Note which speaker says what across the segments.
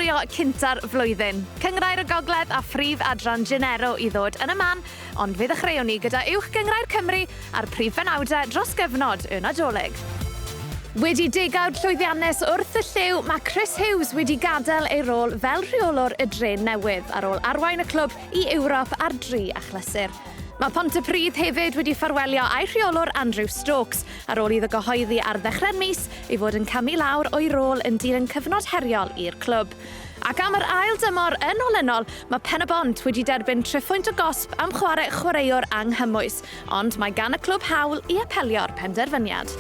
Speaker 1: wobrwyo cynta'r flwyddyn. Cynghrair y Gogledd a Phrif Adran Genero i ddod yn y man, ond fe ddechreuwn ni gyda Uwch Gynghrair Cymru a'r prif benawdau dros gyfnod y Nadolig. Wedi degawd llwyddiannus wrth y llyw, mae Chris Hughes wedi gadael ei rôl fel rheolwr y Dre Newydd ar ôl arwain y clwb i Ewrop ar dri achlysur. Mae Pontypridd hefyd wedi ffarwelio â'i rheolwr Andrew Stokes ar ôl iddo gyhoeddi ar ddechrau'r mis ei fod yn camu lawr o'i rôl yn dilyn cyfnod heriol i'r clwb. Ac am yr ail dymor yn olynol, mae Pen-y-bont wedi derbyn triphwynt o gosb am chwarae chwaraewr anghymwys, ond mae gan y clwb hawl i apelio'r penderfyniad.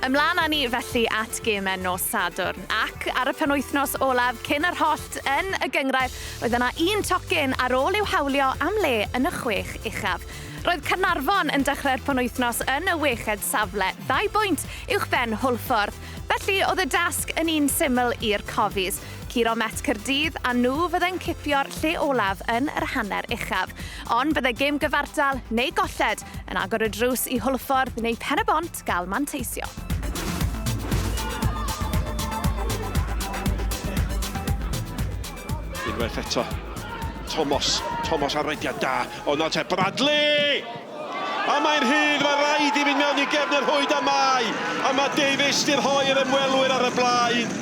Speaker 1: Ymlaen â ni felly at gemau nos Sadwrn, ac ar y penwythnos olaf cyn yr hollt yn y gynghrair, roedd yna un tocyn ar ôl i'w hawlio am le yn y chwech uchaf. Roedd Caernarfon yn dechrau'r penwythnos yn y weched safle, ddau bwynt uwchben Hwlffordd. Felly oedd y dasg yn un syml i'r Cofis, curo Met Caerdydd a nhw fyddai'n cipio'r lle olaf yn yr hanner uchaf. Ond byddai gêm gyfartal neu golled yn agor y drws i Hwlffordd neu Pen-y-bont gael manteisio.
Speaker 2: Unwaith eto, Tomos, Tomos ar rediad da, o na te Bradley! A mae'n rhydd, mae rhaid i fynd mewn i gefn yr rhwyd a mae! A mae Davies di rhoi'r ymwelwyr ar y blaen.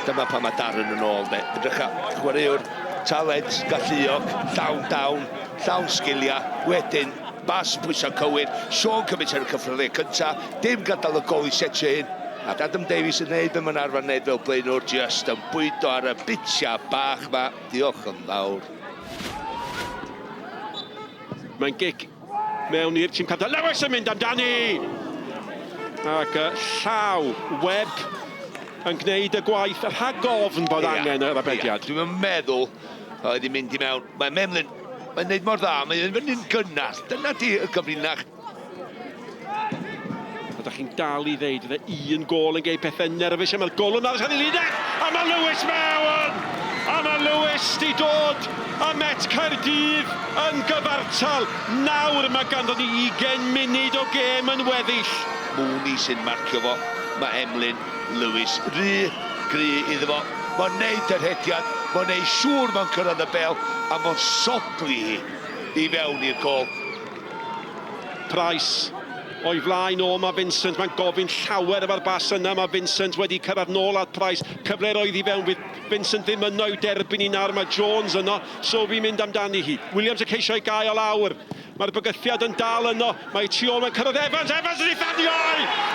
Speaker 3: Dyma pan mae Darren yn ôl de. Edrycha, chwaraewr talent, galluog, llawn dawn, llawn sgiliau. Wedyn, bas pwysau cywir, Sean cymryd ar y cyffredin cynta, dim gadael y gol i setio hyn. Ac Adam Davies yn neud be mae'n arfer neud fel blaenwr, just yn bwydo ar y bitiau bach ma. Diolch yn fawr.
Speaker 2: Mae'n gic mewn i'r tîm cartref. Lewis yn mynd amdani! Ac llaw Webb yn gwneud y gwaith rhag ofn bod yeah, angen yr arbediad.
Speaker 3: Yeah. Dwi'n meddwl oedd wedi mynd i mewn. Mae Memlin, mae'n gwneud mor dda, mae'n mynd yn gynnar. Dyna di y gyfrinach.
Speaker 2: A da chi'n dal i ddeud, fydde un gôl yn gei pethau nerfus, a mae'r gôl yn aros ar ei linell, a mae Lewis mewn! A mae Lewis di dod a Met Caerdydd yn gyfartal. Nawr mae ganddo ni 20 munud o gêm yn weddill.
Speaker 3: Mooney sy'n marcio fo, mae Emlyn Lewis rhy gry iddo fo. Mae'n neud yr hediad, mae'n neud siŵr mae'n cyrraedd y bêl, a mae'n sodli hi i fewn i'r gôl.
Speaker 2: Price o'i flaen o, mae Vincent, mae'n gofyn llawer efo'r bas yna, mae Vincent wedi cyrraedd nôl at Price, cyfle roedd i fewn, fydd Vincent ddim yno i'w derbyn i nawr, mae Jones yno, so fi'n mynd amdani hi. Williams yn ceisio ei gael o lawr, mae'r bygythiad yn dal yno, mae tu ôl, mae'n cyrraedd Evans, Evans yn ei thanio!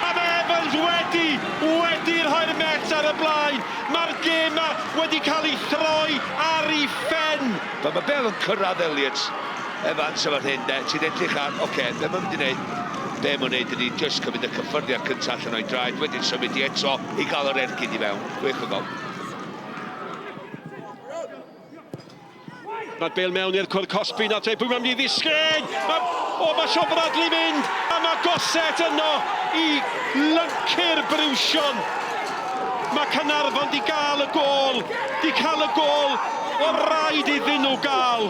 Speaker 2: A mae Evans wedi, wedi rhoi'r Met ar y blaen, mae'r gêm ma wedi cael ei throi ar ei phen.
Speaker 3: Pan mae Bale yn cyrraedd Elliot, Evans yn fan hyn de, ti'n edrych ar, oce, okay, be mae'n mynd i wneud? Be mae'n wneud ydy jyst cymryd y cyffyrddiad cyntaf allan o'i draed, wedyn symud i eto i gael yr ergyd i fewn. Gwych o gol.
Speaker 2: Mae'r bel mewn i'r cwr cosbi, na te, pwy mae'n mynd i ddisgyn? Mae, o, mae Sean Bradley mynd, a mae Gossett yno i lyncu'r briwsion. Mae Caernarfon di gael y gôl, di cael y gôl o raid iddyn nhw gael.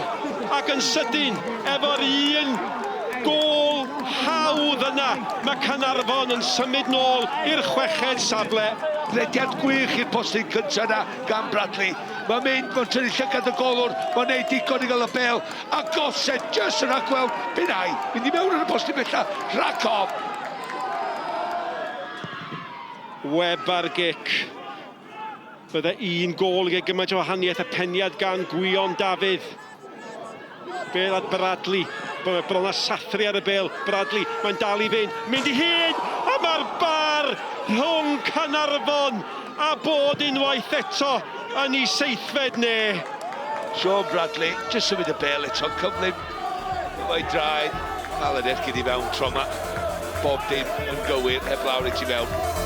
Speaker 2: Ac yn sydyn, efo'r un gôl hawdd yna, mae Caernarfon yn symud nôl i'r chweched safle.
Speaker 3: Rediad gwych i'r postyn cyntaf yna gan Bradley. Mae'n mynd, mae'n tynnu llygad y golwr, mae'n neud digon i gael y bêl, a Gossett jyst yn rhagweld, be nai, mynd i mewn yn y postyn bella, rhag ofn.
Speaker 2: Webb ar gic. Bydde un gôl i gymaint o wahaniaeth y peniad gan Gwion Dafydd. Bel at Bradley. Bron a sathru ar y bel. Bradley, mae'n dal i fynd. Mynd i hyd! A mae'r bar rhwng Caernarfon a bod unwaith eto yn ei seithfed ne.
Speaker 3: Sean Bradley, jyst symud y bel eto, cyflym efo'i draed. Cael yr ergyd i fewn tro yma. Bob dim yn gywir, heb lawr i ti fewn.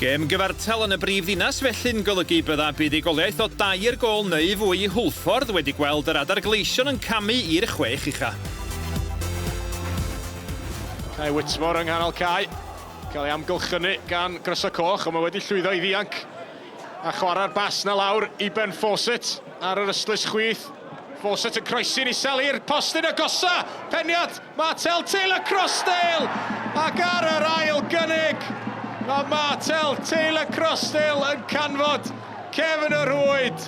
Speaker 4: Gêm gyfartal yn y brif ddinas felly'n golygu bydda buddugoliaeth o dair gôl neu fwy i Hwlffordd wedi gweld yr Adar Gleision yn camu i'r chwech ucha.
Speaker 5: Kai Whitmore yng nghanol cae. Cael ei amgylchynu gan Grysau Coch, ond mae wedi llwyddo i ddianc a chwarae'r bas na lawr i Ben Fawcett ar yr ystlys chwith. Fawcett yn croesi'n isel i'r postyn agosa. Peniad Martel Taylor Crossdale ac ar yr ail gynnig. Mae Martel Taylor Crossdale yn canfod cefn y rhwyd.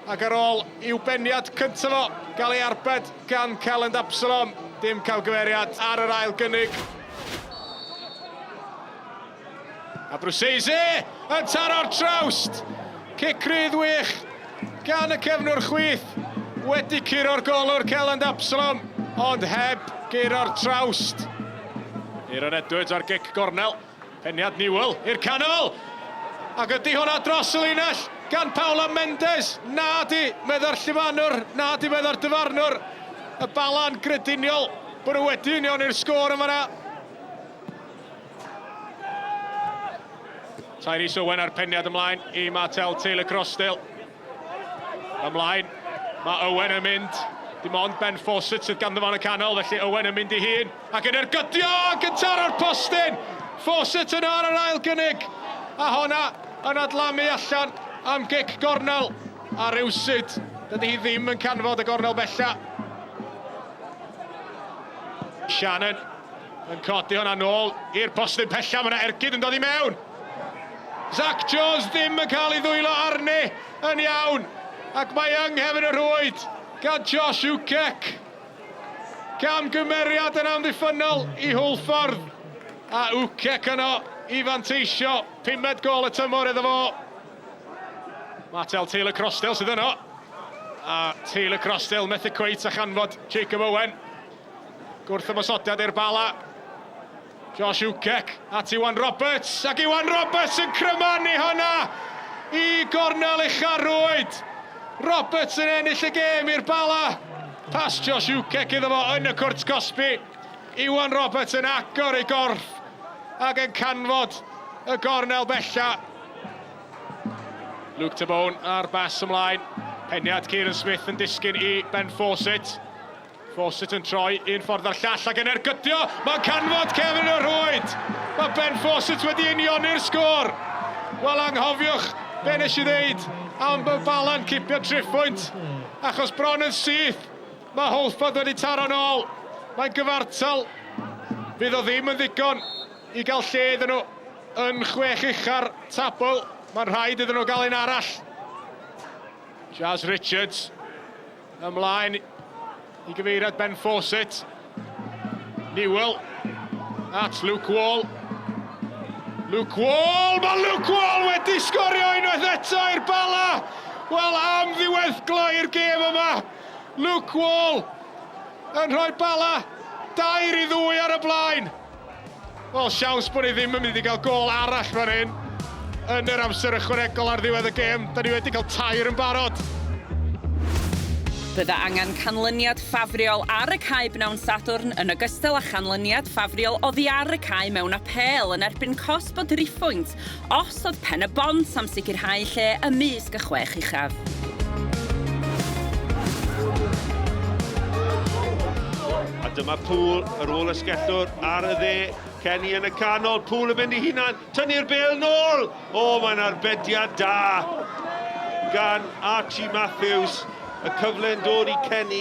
Speaker 5: Ac ar ôl i'w beniad cyntaf fo gael ei arbed gan Kelland Absalom, dim camgymeriad ar yr ail gynnig. A Bruzzese yn taro'r trawst! Cic rydd wych gan y cefnwr chwith wedi curo'r golwr Kelland Absalom, ond heb guro'r trawst. Aaron Edwards ar gic gornel. Peniad Newell i'r canol! Ac ydy hwnna dros y linell gan Paolo Mendes? Na di, meddai'r llufanwr, na di, meddai'r dyfarnwr. Y Bala'n grediniol bod nhw wedi unioni'r sgôr yn fanna. Tyrese Owen a'r peniad ymlaen i Martel Taylor Crossdale. Ymlaen, mae Owen yn mynd. Dim ond Ben Fawcett sydd ganddo fo yn y canol, felly Owen yn mynd i hun. Ac yn ergydio ac yn taro'r postyn! Fawcett yn ar yr ail gynnig. A honna yn adlamu allan am gic gornel. A rywsut, dydy hi ddim yn canfod y gornel bella. Shannon yn codi hwnna nôl i'r postyn pella, mae yna ergyd yn dod i mewn. Zach Jones ddim yn cael ei ddwylo arni yn iawn, ac mae yng nghefn y rhwyd gan Josh Ukek. Camgymeriad yn amddiffynnol i Hwlffordd, a Ukek yno i fanteisio. Pumed gôl y tymor iddo fo. Martel Taylor Crossdale sydd yno. A Taylor Crossdale methu cweit a chanfod Jacob Owen. Gwrth ymosodiad i'r Bala. Josh Ukek at Iwan Roberts, ac Iwan Roberts yn crymanu hwnna i gornel ucha'r rwyd. Roberts yn ennill y gêm i'r Bala. Pas Josh Ukek iddo fo yn y cwrt cosbi. Iwan Roberts yn agor ei gorff ac yn canfod y gornel bella. Luke Tabone a'r bas ymlaen. Peniad Kieran Smith yn disgyn i Ben Fawcett. Fawcett yn troi un ffordd a'r llall ac yn ergydio. Mae'n canfod cefn y rhwyd. Mae Ben Fawcett wedi unioni'r sgôr. Wel, anghofiwch be nes i ddeud am y Bala'n cipio triphwynt, achos bron yn syth mae Hwlffordd wedi taro'n ôl. Mae'n gyfartal. Fydd o ddim yn ddigon i gael lle iddyn nhw yn chwech ucha'r tabl. Mae'n rhaid iddyn nhw gael un arall. Jazz Richards Ymlaen i gyfeiriad Ben Fawcett. Newell at Luke Wall. Luke Wall! Mae Luke Wall wedi sgorio unwaith eto i'r Bala! Wel, am ddiweddglo i'r gêm yma. Luke Wall yn rhoi Bala 2-2 ar y blaen. Wel, siawns bod ni ddim yn mynd i gael gôl arall fan hyn yn yr amser ychwanegol ar ddiwedd y gêm. Da ni wedi cael tair yn barod.
Speaker 6: Bydda angen canlyniad ffafriol ar y cae bnawn Sadwrn yn ogystal â chanlyniad ffafriol oddi ar y cae mewn apêl yn erbyn cosb o driphwynt os oedd Pen-y-bont am sicrhau lle ymysg y chwech uchaf.
Speaker 2: A dyma Poole ar ôl ysgellwr ar y dde. Kenny yn y canol, Poole yn mynd i hunan, tynnu'r bêl nôl! O, mae'n arbediad da gan Archie Matthews. Y cyfle'n dod i Kenny,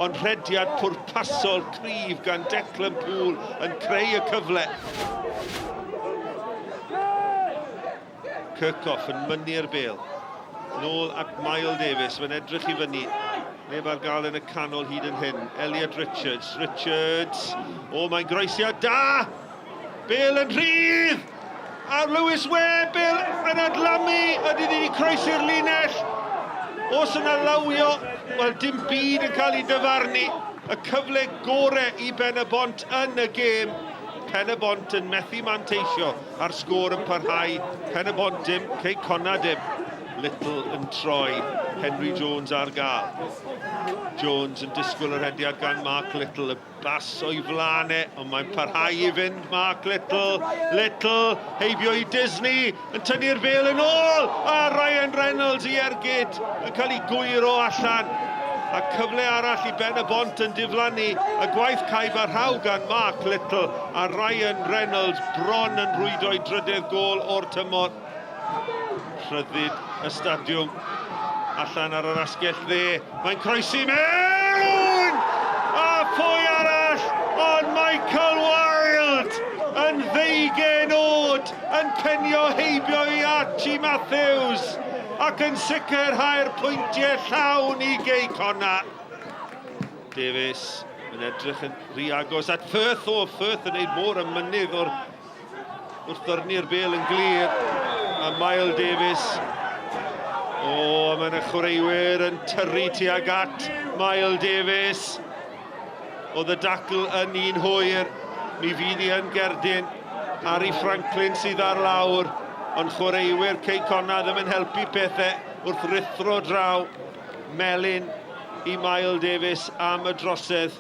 Speaker 2: ond rhediad pwrpasol cryf gan Declan Poole yn creu y cyfle. Kirchhoff yn mynnu'r bêl. Nôl at Mael Davies, mae'n edrych i fyny. Neb ar gael yn y canol hyd yn hyn. Elliot Richards, Richards. O, mae'n groesiad da! Bêl yn rhydd! A Lewis Webb, bêl yn adlamu, ydy wedi croesi'r linell. Os yna lawio, wel dim byd yn cael ei dyfarnu. Y cyfle gore i Ben-y-bont yn y gêm. Pen-y-bont yn methu manteisio. A'r sgôr yn parhau, Pen-y-bont dim, Cei Connah dim. Little yn troi, Henry Jones ar gael. Jones yn disgwyl y rhediad gan Mark Little, y bas o'i flaen e, ond mae'n parhau i fynd Mark Little. Little, heibio i Disney, yn tynnu'r bêl yn ôl, a Ryan Reynolds i ergyd yn cael ei gwyro allan. A cyfle arall i Ben-y-bont yn diflannu, y gwaith caib a rhaw gan Mark Little. A Ryan Reynolds bron yn rhwydo'i drydedd gôl o'r tymor. Rhyddid y stadiwm allan ar yr asgell dde. Mae'n croesi mewn! A phwy arall ond Michael Wilde yn ddeugen oed!
Speaker 7: yn penio heibio i Archie Matthews ac yn sicrhau'r pwyntiau llawn i Gei Connah. Davies yn edrych yn rhy agos at Firth. O, Firth yn gwneud môr y mynydd o'r wrth ddyrnu'r bel yn glir. A Mael Davies. O, mae yna chwaraewyr yn tyrru tuag at Mael Davies. Oedd y dacl yn un hwyr. Mi fydd hi yn gerdyn. Harry Franklin sydd ar lawr. Ond chwaraewyr Cei Connah ddim yn helpu pethau wrth ruthro draw. Melyn i Mael Davies am y drosedd.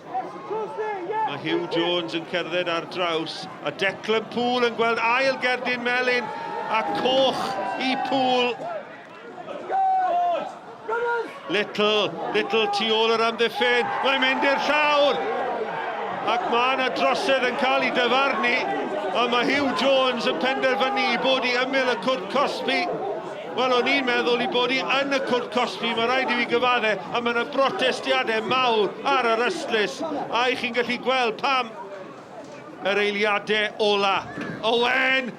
Speaker 7: Mae Hugh Jones yn cerdded ar draws a Declan Poole yn gweld ail gerdyn melyn a coch i Poole. Little, Little tu ôl yr amddiffyn, mae'n mynd i'r llawr! Ac mae yna drosedd yn cael ei dyfarnu, a mae Hugh Jones yn penderfynu i bod i ymyl y cwrt cosbi. Wel, o'n i'n meddwl i bod i yn y cwrt cosbi, mae rhaid i fi gyfadde, a mae yna brotestiadau mawr ar yr ystlys, a i chi'n gallu gweld pam yr eiliadau ola. Owen!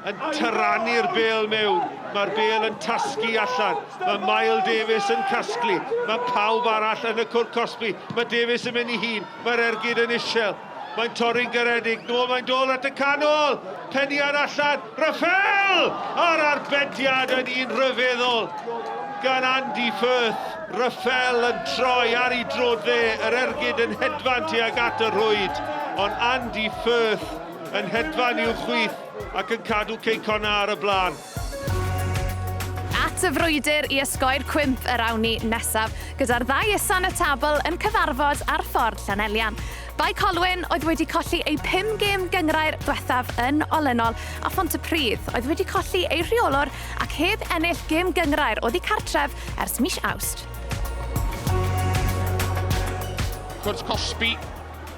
Speaker 7: yn tarannu'r bêl mewn. Mae'r bêl yn tasgu allan. Mae Mael Davies yn casglu. Mae pawb arall yn y cwrt cosbi. Mae Davies yn mynd i hun. Mae'r ergyd yn isel. Mae'n torri'n garedig. Nôl mae'n dod at y canol. Peniad allan. Rafael! A'r arbediad yn un rhyfeddol gan Andy Firth. Rafael yn troi ar ei droed dde. Yr ergyd yn hedfan tuag at y rhwyd. Ond Andy Firth yn hedfan i'w chwith ac yn cadw Cei Connah ar y blaen.
Speaker 1: At y frwydr i osgoi'r cwymp yr awn ni nesaf, gyda'r ddau isa yn y tabl yn cyfarfod ar Ffordd Llanelian. Bae Colwyn oedd wedi colli eu pum gêm gynghrair ddwethaf yn olynol a Phontypridd oedd wedi colli eu rheolwr ac heb ennill gêm gynghrair oddi cartref ers mis Awst.
Speaker 8: Cwrt cosbi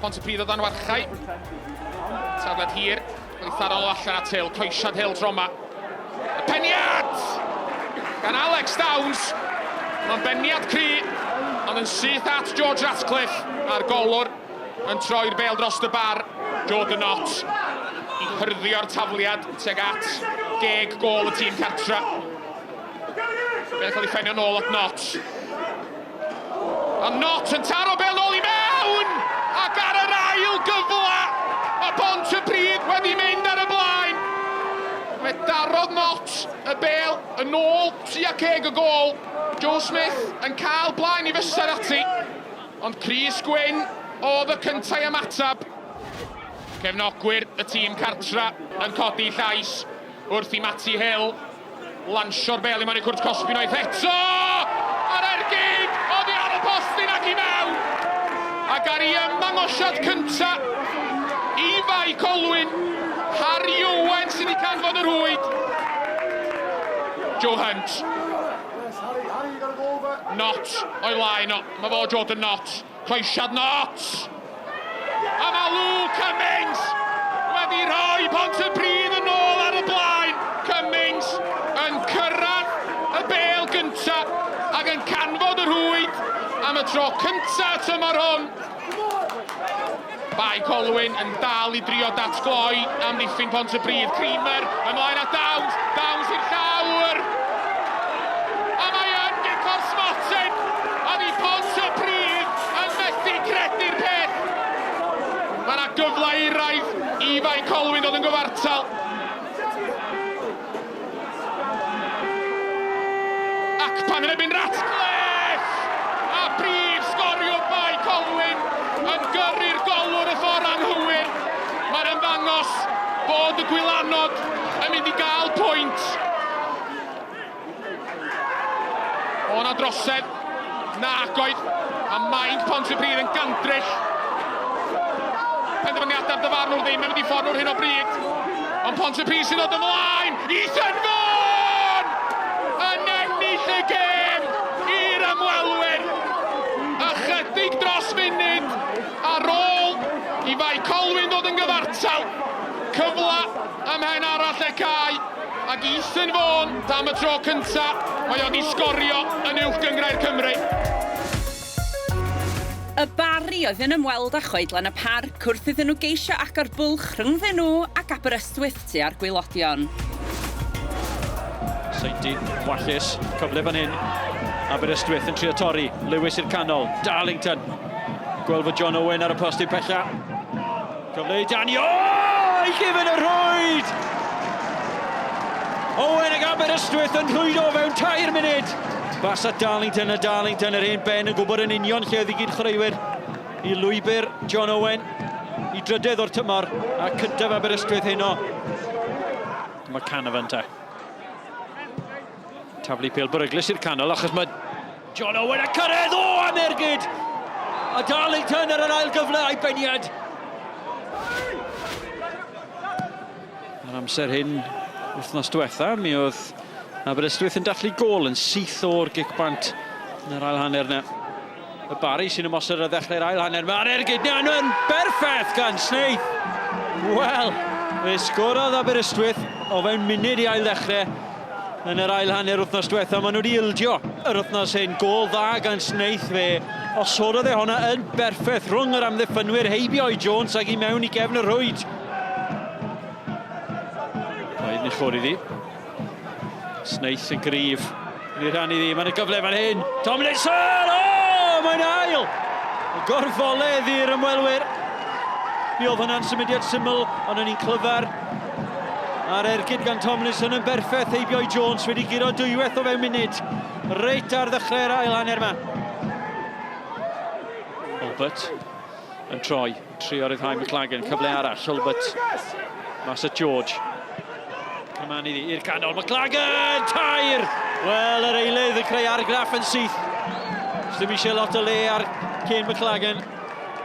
Speaker 8: Pontypridd o dan warchau. Tafliad hir, cael ei tharo allan at Hill, croesiad Hill tro yma. Y peniad! Gan Alex Downs. Mae'n beniad cry, ond yn syth at George Ratcliffe a'r golwr yn troi'r bêl dros y bar. Jordan Knott i hyrddio'r tafliad tuag at geg gôl y tîm cartra. Bêl cael ei phenio nôl at Knott. A Knott yn taro bêl nôl i mewn! Ac ar yr ail gyfle, mae Pontypridd wedi mynd ar y blaen. Fe darodd Knott y bêl yn ôl tua ceg y gôl. Joe Smith yn cael blaen i fysedd ati, ond Crys Gwyn oedd y cyntaf i ymateb. Cefnogwyr y tîm cartra yn codi llais wrth i Matty Hill Lansio'r bêl i mewn i cwrt cosbi unwaith eto! A'r ergyd oddi ar y postyn ac i mewn! Ac ar ei ymddangosiad cynta i Fae Colwyn, Harry Owen sydd wedi canfod y rhwyd. Joe Hunt. Knott o'i laen o. Mae fo Jordan Knott. Croesiad Knott! A mae Luke Cummings wedi rhoi Pontypridd yn ôl ar y blaen. Cummings yn cyrraedd y bêl gyntaf ac yn canfod y rhwyd am y tro cyntaf y tymor hwn. Bae Colwyn yn dal i drio datgloi amddiffyn Pontypridd. Creamer ymlaen at Downs. Downs i'r llawr. A mae yn gico'r smotyn. A di Pontypridd yn methu credu'r peth. Mae yna gyfle euraidd i Fae Colwyn ddod yn gyfartal. Akpan yn erbyn Ratcliffe! A brif sgoriwr Bae Colwyn yn gyrru'r golwr y ffordd anghywir. Mae'n ymddangos bod y gwylanod yn mynd i gael pwynt. O na drosedd, nac oedd, a mainc Pontypridd yn gandryll. Penderfyniadau'r dyfarnwr ddim yn mynd i ffordd nhw'r hyn o bryd. Ond Pontypridd sy'n dod ymlaen, Ethan Vaughan! Yn ennill y gêm i'r ymwelwyr. Ychydig dros funud ar ôl i Fae Colwyn ddod yn gyfartal. Cyfle ymhen arall y cae. Ac Ethan Vaughan, am y tro cynta, mae o 'di sgorio yn Uwch Gynghrair Cymru.
Speaker 6: Y Barri oedd yn ymweld â Choedlan y Parc wrth iddyn nhw geisio agor bwlch rhyngddyn nhw ac Aberystwyth tua'r gwaelodion.
Speaker 4: Seinti, Wallus, cyfle fan hyn. Aberystwyth yn trio torri. Lewis i'r canol. Darlington. Gweld fod John Owen ar y postyn pella. Cyfle i Danny. O! I gefn y rhwyd! Owen ag Aberystwyth yn rhwydo fewn tair munud. Bas at Darlington a Darlington yr un ben yn gwybod yn union lle oedd i gyd chwaraewyr i lwybr John Owen i drydedd o'r tymor a cyntaf Aberystwyth heno. Mae Canavan te. Taflu pêl beryglus i'r canol achos mae John Owen a cyrraedd! O, am ergyd! A Darlington ar yr ail gyfle a'i beniad. Yr amser hyn wythnos diwetha, mi oedd Aberystwyth yn dathlu gôl yn syth o'r gic bant yn yr ail hanner yna. Y Barry sy'n ymosod ar ddechrau'r ail hanner. Mae'r ergyd na yn berffaith gan Snaith. Wel, fe sgorodd Aberystwyth o fewn munud i ail ddechrau yn yr ail hanner wythnos diwetha. Maen nhw wedi ildio yr wythnos hyn. Gôl dda gan Snaith fe osododd e honna yn berffaith rhwng yr amddiffynwyr heibio i Jones ac i mewn i gefn y rhwyd. Roedd ni chwr iddi. Snaith yn gryf. Yn ei rhan iddi, mae'n y gyfle fan hyn. Tomlinson! O! Oh, mae'n ail! Y gorfoledd i'r ymwelwyr. Mi oedd hwnna'n symudiad syml, ond o'n i'n clyfar. A'r ergyd gan Tomlinson yn berffaith heibio i Jones wedi guro dwywaith o fewn munud. Reit ar ddechrau'r ail hanner yma. Hulbert yn troi, trio ryddhau McLagan, cyfle arall, Hulbert mas at George. Cyman iddi i'r canol, McLagan, tair! Wel, yr eilydd yn creu argraff yn syth. Ddim eisiau lot o le ar Kane McLagan.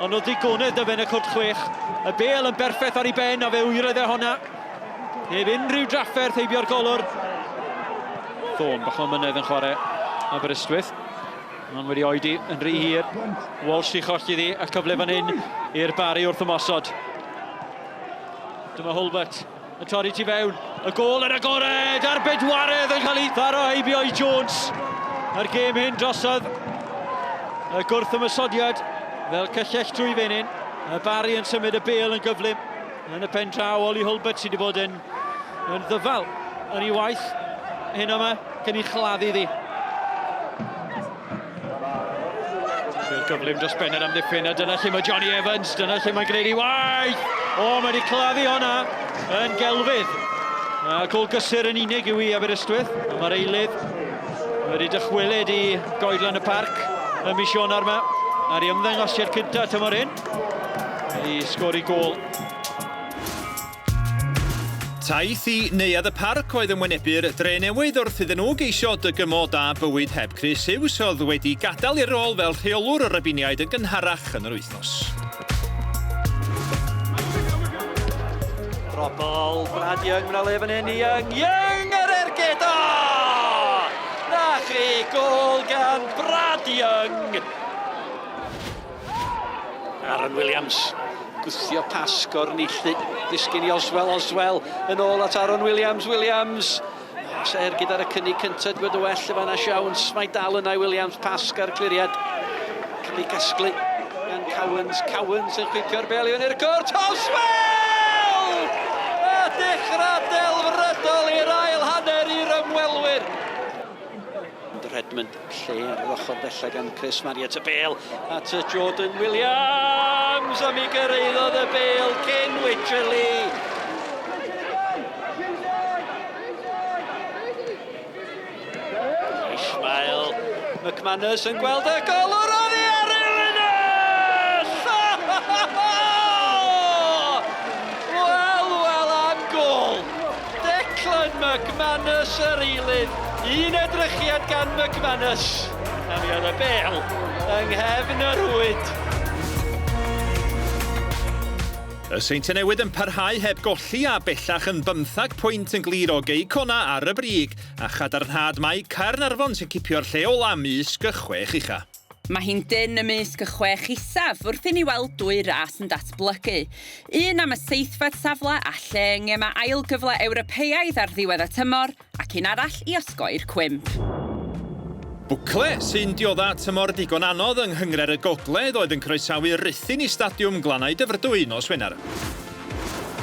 Speaker 4: Ond oedd digonedd da fe'n y cwrt chwech. Y bel yn berffaith ar ei ben a fe wyrodd e honna. Heb unrhyw drafferth heibio'r golwr. Thorne, bach o mynedd yn chwarae Aberystwyth. Ond wedi oedi yn rhy hir. Walsh i cholli ddi a cyfle fan hyn i'r Barry wrth ymosod. Dyma Hulbert yn torri tu fewn. Y gôl yn agored a'r bedwaredd yn cael ei tharo heibio i Jones. A'r gêm hyn drosodd. Y gwrth ymosodiad fel cyllell trwy fenyn. Y Barry yn symud y bêl yn gyflym. Yn y pen draw, Ollie Hulbert sydd wedi bod yn, yn ddyfal yn ei waith hyn yma, cyn ei chladdu ddi. Bêl gyflym dros ben yr amddiffyn, a dyna lle mae Johnny Evans, dyna lle mae'n gwneud ei waith! O, mae wedi claddu honna yn gelfydd. A gol gysur yn unig yw i Aberystwyth, a mae'r eilydd wedi dychwelyd i Goedlan y Parc ym mis Ionawr yma, ar ei ymddangosiad cyntaf tymor hyn, i sgori gôl.
Speaker 9: Taith i Neuadd y Parc oedd yn wynebu'r Drenewydd wrth iddyn nhw geisio dygymod â bywyd heb Chris Hughes oedd wedi gadael ei rôl fel rheolwr y Rybiniaid yn gynharach yn yr wythnos.
Speaker 4: Drobol, Brad Young, mae'n le fan hyn i Young, Young yr ergyd! O! Na chi, gôl gan Brad Young! Aaron Williams, gwthio pasg o'r neilltu, disgyn i Oswell, Oswell yn ôl at Aaron Williams, Williams, Os er gyda'r y cynnig cyntaf, dwi'n gweld y well y fanna siawns, mae dal yna i Williams, pasg ar cliriad, cael ei gasglu gan Cowans, Cowans yn chwipio'r bel i fyny'r cwrt, Oswell! A dechrau delfrydol i'r ail hanner i'r ymwelwyr. Redmond, lle ar yr ochr bella gan Chris Marriott, y bel at Jordan Williams, a mi gyrraeddodd y bel cyn Wycherley. Ishmael McManus yn gweld y golwr oddi ar y linell! Wel, wel am gôl! Declan McManus yr eilydd. Un edrychiad gan McManus. A mi oedd y bêl yng nghefn y rhwyd.
Speaker 9: Y Seintiau Newydd yn parhau heb golli a bellach yn bymthag pwynt yn glir o Gei Cona ar y brig, a chadarnhad mai Caernarfon sy'n cipio'r lle ola' ymysg y chwech ucha'.
Speaker 6: Mae hi'n dynn ymysg y chwech isaf wrth i ni weld dwy ras yn datblygu. Un am y seithfed safle a lle yng ngemau ail gyfle Ewropeaidd ar ddiwedd y tymor, ac un arall i osgoi'r cwymp.
Speaker 9: Bwcle, sy'n diodda tymor digon anodd yng Nghynghrair y Gogledd, oedd yn croesawu Rhuthun i Stadiwm Glannau Dyfrdwy nos Wener.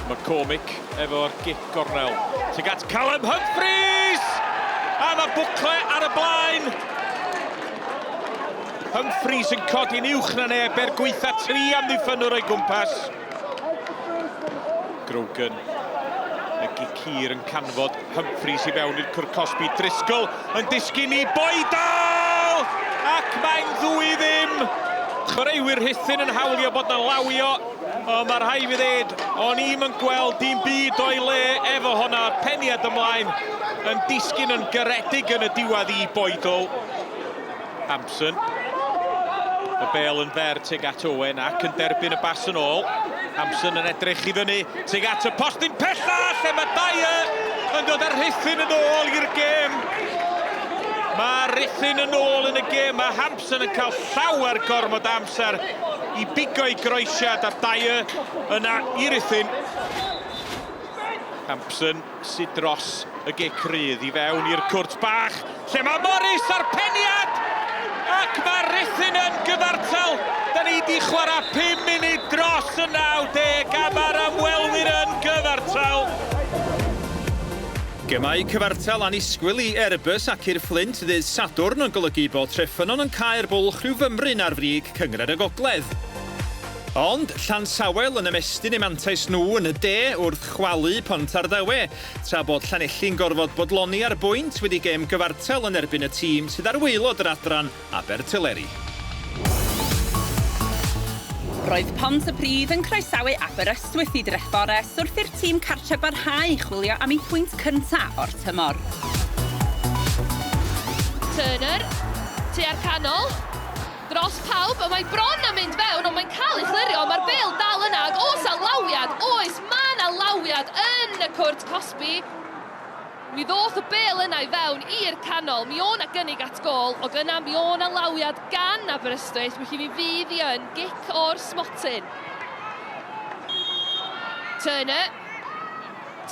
Speaker 5: McCormick efo'r gic gornel. Tuag at Callum Humphreys! A mae Bwcle ar y blaen! Humphreys yn codi'n uwch na neb er gweitha tri amddiffynnwr o'i gwmpas. Grogan, y gic hir yn canfod Humphreys i fewn i'r cwrt cosbi. Driscoll yn disgyn i Boydall! Ac mae'n ddwy ddim! Chwaraewyr Rhuthun yn hawlio bod 'na lawio, ond mae rhaid fi ddeud, o'n i'm yn gweld dim byd o'i le efo honna, peniad ymlaen yn disgyn yn garedig yn y diwedd i Boydall. Hampson. Y bêl yn fer tuag at Owen ac yn derbyn y bas yn ôl. Hampson yn edrych i fyny tuag at y postyn pella lle mae Dyer yn dod â'r Rhuthun yn ôl i'r gêm. Mae Rhuthun yn ôl yn y gêm. Mae Hampson yn cael llawer gormod amser i bigo i groesiad a Dyer yna i Ruthun. Hampson sydd dros y gic rydd i fewn i'r cwrt bach, lle mae Morris a'r peniad! Ac mae Rhuthun yn gyfartal! Da ni di chwarae 5 munud dros y 90 a mae'r ymwelwyr yn gyfartal!
Speaker 9: Gemau cyfartal annisgwyl i Airbus ac i'r Fflint ddydd Sadwrn yn golygu bod Treffynnon yn cau'r bwlch rhyw fymryn ar frig Cynghrair y Gogledd. Ond Llansawel yn ymestyn eu mantais nhw yn y de wrth chwalu Pontardawe, tra bod Llanelli'n gorfod bodloni ar bwynt wedi gêm gyfartal yn erbyn y tîm sydd ar waelod yr adran, Abertyleri.
Speaker 6: Roedd Pontypridd yn croesawu Aberystwyth i Drefforest wrth i'r tîm cartref barhau i chwilio am eu pwynt cyntaf o'r tymor.
Speaker 10: Turner, tua'r canol. Dros pawb, a mae bron a mynd fewn, ond mae'n cael ei chlirio, mae'r bêl dal yna, ac oes 'na lawiad, oes, mae 'na lawiad yn y cwrt cosbi. Mi ddoth y bêl yna i fewn i'r canol, mi o' 'na gynnig at gôl, og yna mi o' 'na lawiad gan Aberystwyth, felly mi fydd hi yn gic o'r smotyn. Turner.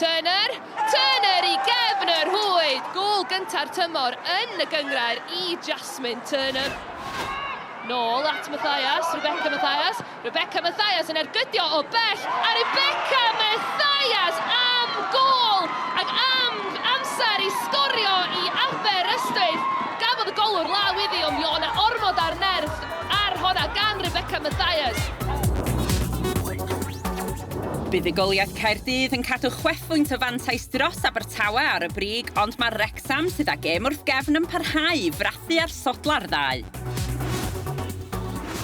Speaker 10: Turner, Turner i gefn y rhwyd! Gôl gynta'r tymor yn y gynghrair i Jasmine Turner. Nôl at Mathias, Rebecca Mathias, Rebecca Mathias yn ergydio o bell, a Rebecca Mathias am gôl ac am amser i sgorio i Aberystwyth. Gafodd y golwr law iddi, ond mi o' 'na ormod ar nerth ar honna gan Rebecca Mathias.
Speaker 6: Buddugoliaeth Caerdydd yn cadw chwechbwynt o fantais dros Abertawe ar y brig, ond mae Wrecsam, sydd â gêm wrth gefn, yn parhau i frathu ar sodla'r ddau.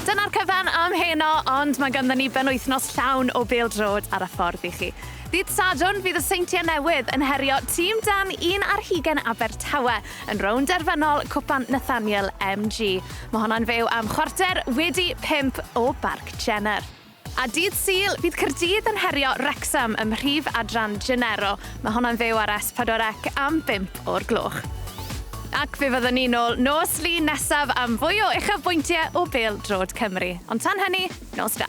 Speaker 1: Dyna'r cyfan am heno, ond mae ganddon ni benwythnos llawn o bêl-droed ar y ffordd i chi. Ddydd Sadwrn fydd y Seintiau Newydd yn herio tîm dan un ar hugain Abertawe yn rownd derfynol Cwpan Nathaniel MG. Mae honna'n fyw am 5:15 o Barc Jenner. A dydd Sul, bydd Caerdydd yn herio Wrecsam ym mhrif adran Genero. Mae honna'n fyw ar S4C am 5 o'r gloch. Ac fe fyddwn ni nôl nos Lun nesaf am fwy o uchafbwyntiau o bêl-droed Cymru. Ond tan hynny, nos da.